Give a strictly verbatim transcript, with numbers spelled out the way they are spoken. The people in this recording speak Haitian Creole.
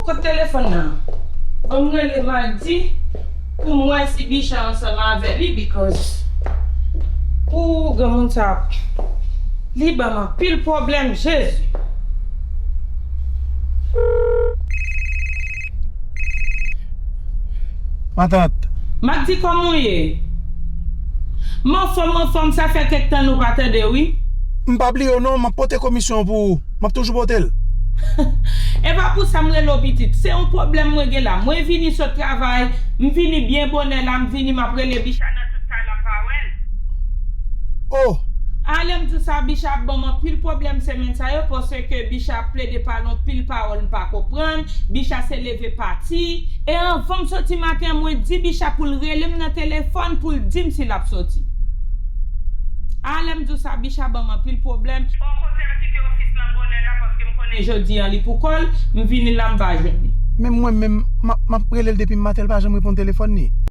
Kot telefòn nan? Ban m rele Magdi pou m wè si Bicha ansanm avè li, because pou granmoun sa, li ban m anpil pwoblèm, Jezi. Matant. Magdi, kòman w ye? M anfòm, anfòm, sa fè kèk tan nou pa tande, wi. M pa bliye w non, m ap pote komisyon an pou ou. M ap toujou pote l. E pa pou sa m rele w pitit. Se yon pwoblèm mwen gen la. Mwen vini sot travay, m vini byen bonè la, m vini m ap rele Bicha nan tout kay la, m pa wè l. Oh! A lè m di w sa, Bicha ap ban m anpil pwoblèm semèn sa yo, paske Bicha ap plede pale anpil pawòl m pa konprann, Bicha se leve pati, e anvan m soti maten an, mwen di Bicha pou l rele m nan telefòn pou l di m si l ap soti. A lè m di w sa, Bicha ban m anpil pwoblèm. O, kote m kite ofis lan bonè la, paske m konnen jodi an li pou kò l, m vini la m pa jwenn li. Men mwen menm, m ap, m ap rele l depi maten, l pa janm reponn telefòn li.